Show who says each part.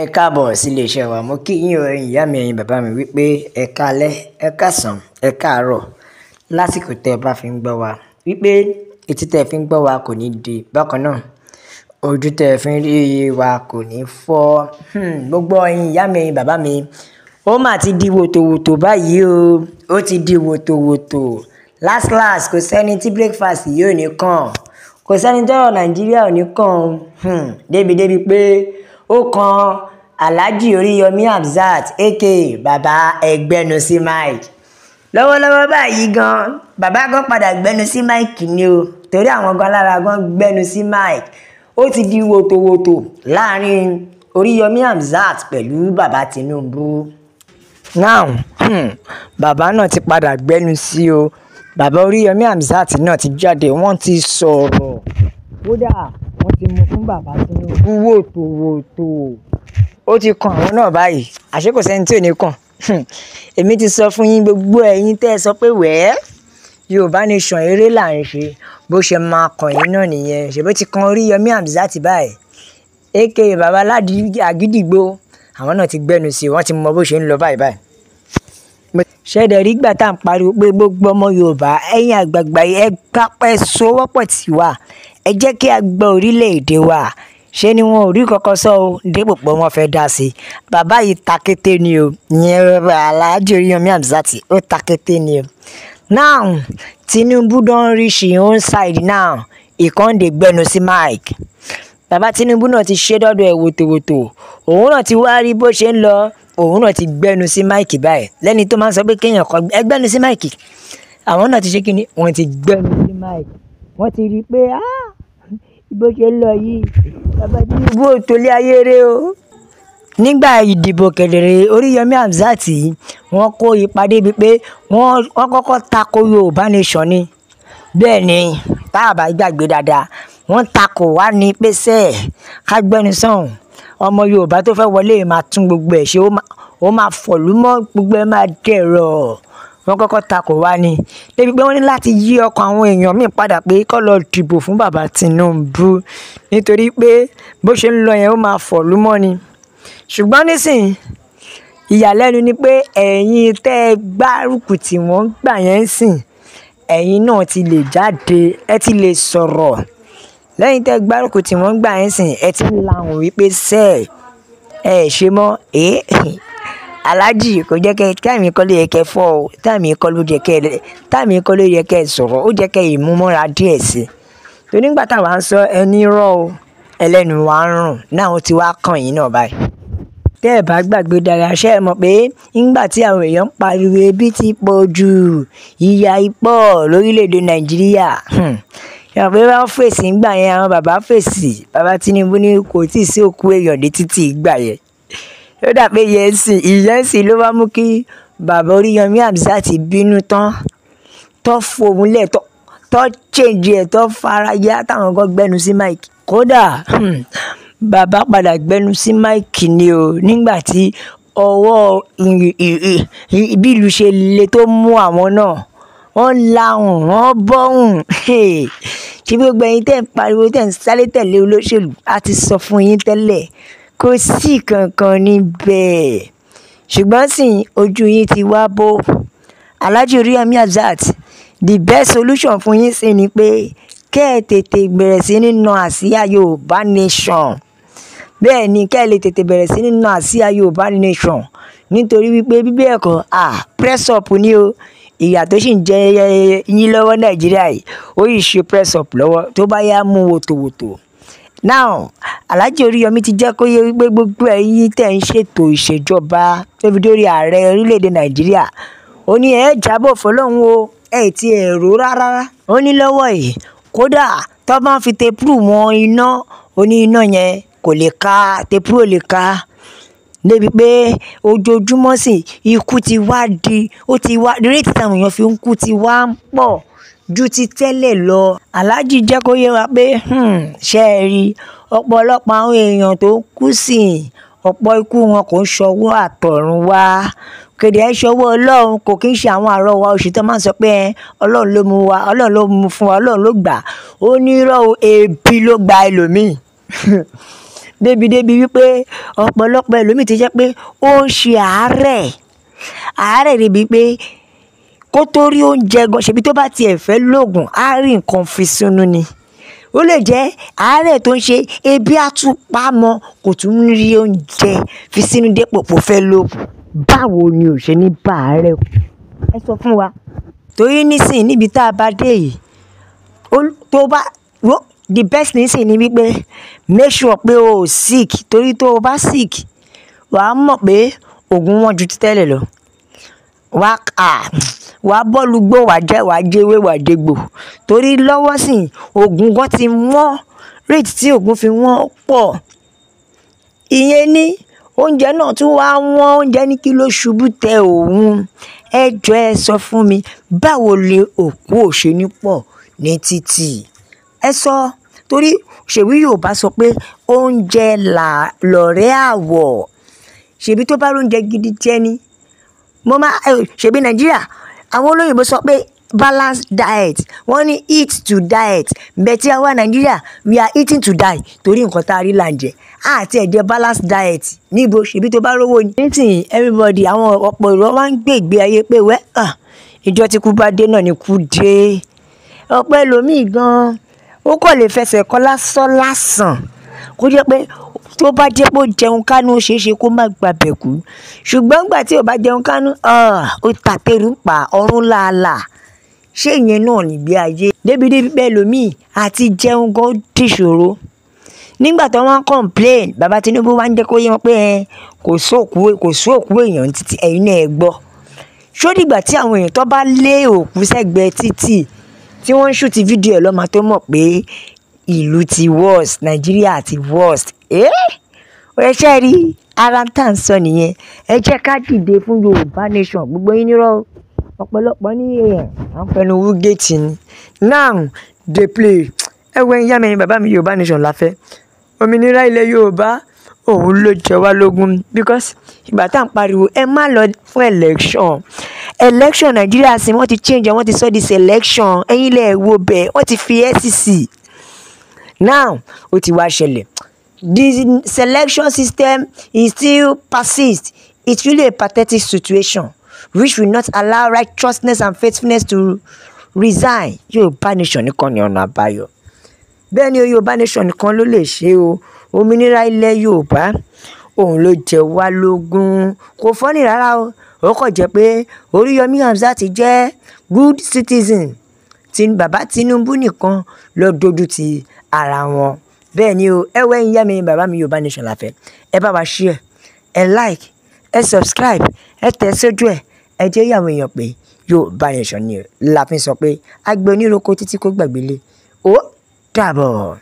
Speaker 1: Ẹ káàbọ̀ sí iléeṣẹ́ wa. Mo kí yín o, ẹ̀yin ìyá mi, ẹ̀yin bàbá mi wípé ẹ káalẹ́, ẹ káàsán, ẹ káàárọ̀ lásìkò tẹ́ ẹ bá fi ń gbọ́ wa. Wípé etí tẹ́ ẹ fi ń gbọ́ wa kò ní di bákan náà, ojú tẹ́ ẹ fi ń rí wa kò ní fọ́. Gbogbo ẹ̀yin ìyá mi, ẹ̀yin bàbá mi, ó mà ti di wòtòwòtò báyìí o. Ó ti di wòtòwòtò. Last last, kò sẹ́ni tí breakfast yìí ò ní kàn. Kò sẹ́ni tọ́rọ̀ Nàìjíríà ò ní kàn. Débi débi pé ó kan Alhaji Oríyọmí Hamzat, aka Bàbá Ẹgbẹ́nu sí Mike. Lọ́wọ́lọ́wọ́ báyìí gan, bàbá gan padà gbẹ́nu sí Mike ni o, torí àwọn gan lára gan gbẹ́nu sí Mike. Ó ti di wòtòwòtò láàrin Oríyọmí Hamzat pẹ̀lú bàbá Tinubu. Now, bàbá náà ti padà gbẹ́nu sí o. Bàbá Oríyọmí Hamzat náà ti jáde, wọ́n ti sọ̀rọ̀. Kódà wọ́n ti mú fún bàbá Tinubu wòtòwòtò. Ó ti kan àwọn náà báyìí. Àṣé kò sẹ́ni tí ò ní kàn. Èmi ti sọ fún yín, gbogbo ẹ̀yin tẹ́ ẹ sọ pé wẹ́ẹ́ Yorùbá Nation eré là ń ṣe, bó ṣe máa kàn yín náà nìyẹn. Ṣèbó ti kan Oríyọmí Hamzat báyìí, aka Bàbá Aládì Àgídìgbò. Àwọn náà ti gbẹ́nu sí i, wọ́n ti mọ bó ṣe ń lọ báyìí báyìí. Ṣẹ̀dẹ̀ rí gbà tá à ń pariwo pé gbogbo ọmọ Yorùbá, ẹ̀yin àgbààgbà, ẹ kápẹ́ sowọ́pọ̀ tì wá, ẹ jẹ́ kí a gbọ́ orílẹ̀-èdè wa. Ṣé ni wọn ò rí kankan sọ o, dépò pé wọ́n fẹ́ dá sí i. Bàbá yìí ta kété ni o. Ìyẹn Alhaji Oríyọmí Hamzat, ó ta kété ni o. Now, Tinubu don reach him own side now. He come dey gbẹnu sí mic. Bàbá Tinubu náà ti ṣe dọ́dọ̀ ẹ̀ wòtòwòtò. Òun náà ti wá rí bó ṣe ń lọ. Òun náà ti gbẹnu sí mic báyìí. Lẹ́ni tó máa ń sọ pé kéèyàn kan ẹ gbẹnu sí mic. Àwọn náà ti ṣe kíni? Wọ́n ti gbẹnu sí mic. Wọ́n ti rí i pé, ah, bó ṣe ń lọ yìí, bàbá Tinubu ò tó lé ayé rẹ o. Nígbà ìdìbò kedere, Oríyọmí Hamzat yìí, wọ́n kó ipa débi pé wọ́n kọ́kọ́ tako Yorùbá Nation ni. Bẹ́ẹ̀ ni, tá a bá gbàgbé dáadáa, wọ́n tako wá ní pé sẹ́ẹ̀ ká gbẹ́nu sọ̀hún. Ọmọ Yorùbá tó fẹ́ wọlé máa tún gbogbo ẹ̀ ṣe, ó máa fọ̀lú mọ́, gbogbo ẹ̀ máa dẹ̀rọ̀. Wọ́n kọ́kọ́ tako wá ni. Débi pé wọ́n ní láti yí ọkàn àwọn èèyàn míì padà pé kó lọ dìbò fún bàbá Tinubu. Nítorí pé bó ṣe ń lọ yẹn, ó máa fọ̀lú mọ́ ni. Ṣùgbọ́n nísìnyí, ìyàlẹ́nu ni pé ẹ̀yin tẹ́ ẹ gbárùkù tí wọ́n gbà yẹn ń sìn, ẹ̀yin náà ti lè jáde, ẹ ti lè sọ̀rọ̀. Lẹ́yìn tẹ́ ẹ gbárùkù tí wọ́n gbà yẹn ń sìn, ẹ ti ń lahùn wípé sẹ́ẹ̀ ẹ ṣe mọ́. Alhaji kò jẹ́ kẹ́ time kọ́ ló yẹ kẹ́ fọ́ o, time kọ́ ló jẹ́ kẹ́, time kọ́ ló yẹ kẹ́ sọ̀rọ̀, ó jẹ́ kẹ́ ìmúmọ́ra díẹ̀ sí i. Torí nígbà táwa ń sọ ẹni rọ́ o, ẹlẹ́nu wa ń rùn, náà ó ti wá kàn yín náà báyìí. Tẹ́ ẹ bá gbàgbé dára, ṣé ẹ mọ̀ pé nígbà tí àwọn èèyàn ń pariwo ebi ti pọ̀ jù, ìyà pọ̀ lórílẹ̀-èdè Nàìjíríà. Ṣé ẹ mọ̀ pé wọ́n fèsì nígbà yẹn, àwọn bàbá fèsì. Bàbá Tinubu ní kò tíì sí òkú èèyàn dé títì ìgbà yẹn. Ó dà pé ìyẹn sì, ìyẹn sì ló wá mú kí bàbá Oríyọmí Hamzat bínú tán, tó fohùn lẹ̀, tó change ẹ̀, tó fara ya táwọn kan gbẹ́nu sí mic. Kódà, bàbá padà gbẹ́nu sí mic ni o nígbà tí ọwọ́ bí ìlú ṣe le tó mú àwọn náà. Wọ́n lahùn, wọ́n bọ́hùn. Ṣé gbogbo ẹ̀yin tẹ́ ń pariwo, tẹ́ ń sáré tẹ̀lé olóṣèlú, a ti sọ fún yín tẹ́lẹ̀. Kò sí kankan níbẹ̀. Ṣùgbọ́n sì ojú yín ti wá bó. Alhaji Oríyọmí Hamzat, the best solution fún yín sì ni pé kẹ́ ẹ tètè bẹ̀rẹ̀ sí ní na àsíá Yorùbá Nation. Bẹ́ẹ̀ ni, kẹ́ ẹ lè tètè bẹ̀rẹ̀ sí ní na àsíá Yorùbá Nation. Nítorí wípé bí bẹ́ẹ̀ kọ́, ah, press up ni o. Ìyà tó sì ń jẹ yín lọ́wọ́ Nàìjíríà yìí, ó yìí ṣe press up lọ́wọ́ tó bá yá mú wòtòwòtò. Now, Alhaji Oríyọmí ti jẹ́ kó yé wípé gbogbo ẹ̀yin tẹ́ ń ṣètò ìṣèjọba tó fi dórí ààrẹ orílẹ̀-èdè Nàìjíríà, ó ní ẹ jábọ̀ fọlọ́run o, ẹ ti ẹ̀ rò rárá. Ó ní lọ́wọ́ yìí, kódà tó bá ń fi tepru wọn iná, ó ní iná yẹn kò lè ka, tepru ò lè ka. Débi pé ojoojúmọ́ sì ikú ti wá di, ó ti wá, rate tí àwọn èèyàn fi ń kú ti wá ń pọ̀ ju ti tẹ́lẹ̀ lọ. Alhaji jẹ́ kó yé wa pé, ṣé ẹ rí ọ̀pọ̀lọpọ̀ àwọn èèyàn tó ń kú sí, ọ̀pọ̀ ikú wọn kò ń ṣọwọ́ àtọ̀run wá. Kèdè ẹ ṣọwọ́ Ọlọ́run, kò kí ń ṣe àwọn àrọwà oṣù tó máa ń sọ pé Ọlọ́run ló mú wa, Ọlọ́run ló mú fún wa, Ọlọ́run ló gbà. Ó ní irọ́ o, ebi ló gba ẹlòmíì. Débi-débi wípé ọ̀pọ̀lọpọ̀ ẹlòmíì ti jẹ́ pé ó ń ṣe àárẹ̀. Àárẹ̀ débi pé kó tó rí oúnjẹ gan, ṣebí tó bá tiẹ̀ fẹ́ lògùn, á rí nǹkan fi sínú ni. Ó lè jẹ́ àárẹ̀ tó ń ṣe ebi á tún pa mọ́, kò tún rí oúnjẹ fi sínú dépò pó fẹ́ lògùn. Báwo ni ò ṣe ní bá àárẹ̀ kú? Ẹ sọ fún wa. Torí nísìnyí níbi tá a bá dé yìí, tó bá, the best nísìnyí ni wípé make sure pé o ò sick, torí tó o bá sick, wà á mọ̀ pé òògùn wọ́n ju ti tẹ́lẹ̀ lọ. Wà á bọ́lu gbó, wà á jẹ́, wà á jẹ́wé, wà á jẹ́gbò. Torí lọ́wọ́ sìn, òògùn gan ti wọ́n, rate tí òògùn fi wọ́n pọ̀. Ìyẹn ní oúnjẹ náà tún wá wọ́n, oúnjẹ ní kí ló ṣubú tẹ òun. Ẹ jọ ẹ sọ fún mi, báwo ni òkú ò ṣe ní pọ̀ ní títì? Ẹ sọ, torí ṣèbí Yorùbá sọ pé oúnjẹ là lọ̀rẹ́ àwọ̀. Ṣèbí tó bá rí oúnjẹ gidi jẹ ni. Mo máa, ṣèbí Nàìjíríà, àwọn olóyìnbo sọ pé balanced diet. Wọ́n ní eat to diet. But tí àwa Nàìjíríà, we are eating to die. Torí nǹkan tá a rí là ń jẹ. A ti ẹ̀ jẹ balanced diet. Níbo ṣèbí tó bá rówó ni. Nísìnyí everybody, àwọn ọ̀pọ̀ èrò wá ń gbé ìgbé ayé pé wẹ́, ìjọ tí kú bá dé náà ni kú dé. Ọ̀pọ̀ ẹlòmíì gan, ó kàn lè fẹsẹ̀ kọ́ lásán lásán. Kó jẹ́ pé tó bá jẹ́ pé ó jẹun kánú, ó ṣe é ṣe kó má gba bẹ̀ kú. Ṣùgbọ́n ìgbà tí ò bá jẹun kánú, ó tàtẹ̀rù pa ọ̀run láàlá. Ṣé ìyẹn náà ní ìgbé ayé? Débi débi pé ẹlòmíì àti jẹun gan dìṣòro. Nígbà tí wọ́n complain, bàbá Tinubu wá ń jẹ́ kó yé wọn pé ẹ kò sí òkú èèyàn títí ẹ̀yin náà ẹ gbọ́. Ṣó dìgbà tí àwọn èèyàn tó bá lé òkú sẹ́gbẹ̀ẹ́ títì tí wọ́n ń shoot fídíò ẹ̀ lọ́ máa tó mọ̀ pé ìlú ti worst, Nàìjíríà ti worst. Eh? Ẹ ṣé rí, ara tá ń sọ nìyẹn. Ẹ jẹ́ ká dìde fún Yorùbá nation. Gbogbo yín nírọ́ o. Ọ̀pọ̀lọpọ̀ ní èèyàn à ń fẹnu wú gate ni. Now dey play. Ẹ wo ẹ̀yin ìyá mi, ẹ̀yin bàbá mi, Yorùbá nation la fẹ́. Òmìnira ilẹ̀ Yorùbá òun ló jẹ wá lógún because ìgbà tá à ń pariwo ẹ má lọ fún election. Election Nàìjíríà sì wọ́n ti change, wọ́n ti sọ di selection. Ẹ̀yin lẹ wo bẹ́ẹ̀, wọ́n ti fi SEC. Now ó ti wá ṣẹlẹ̀. The selection system is still persist. It's really a pathetic situation which will not allow righteousness and faithfulness to resign. Yorùbá nation nìkan ni ọ̀nà àbáyọ. Bẹ́ẹ̀ ni Yorùbá nation nìkan ló lè ṣe o. Òmìnira ilẹ̀ Yorùbá òun ló jẹ wá lógún. Kò funny rárá o. Ó kàn jẹ́ pé Oríyọmí Hamzat jẹ́ good citizen tí bàbá Tinubu nìkan ló dojú ti ara wọn. Bẹ́ẹ̀ ni o. Ẹ wo ẹ̀yin ìyá mi, bàbá mi, Yorùbá nation la fẹ́. Ẹ bá wa share, ẹ like, ẹ subscribe, ẹ tẹ̀ sójú ẹ. Ẹ jẹ́ kí àwọn èèyàn pé Yorùbá nation ni o. La fi ń sọ pé àgbẹ̀ oníroko títí kó gbàgbé lé. Ó dàbọ̀.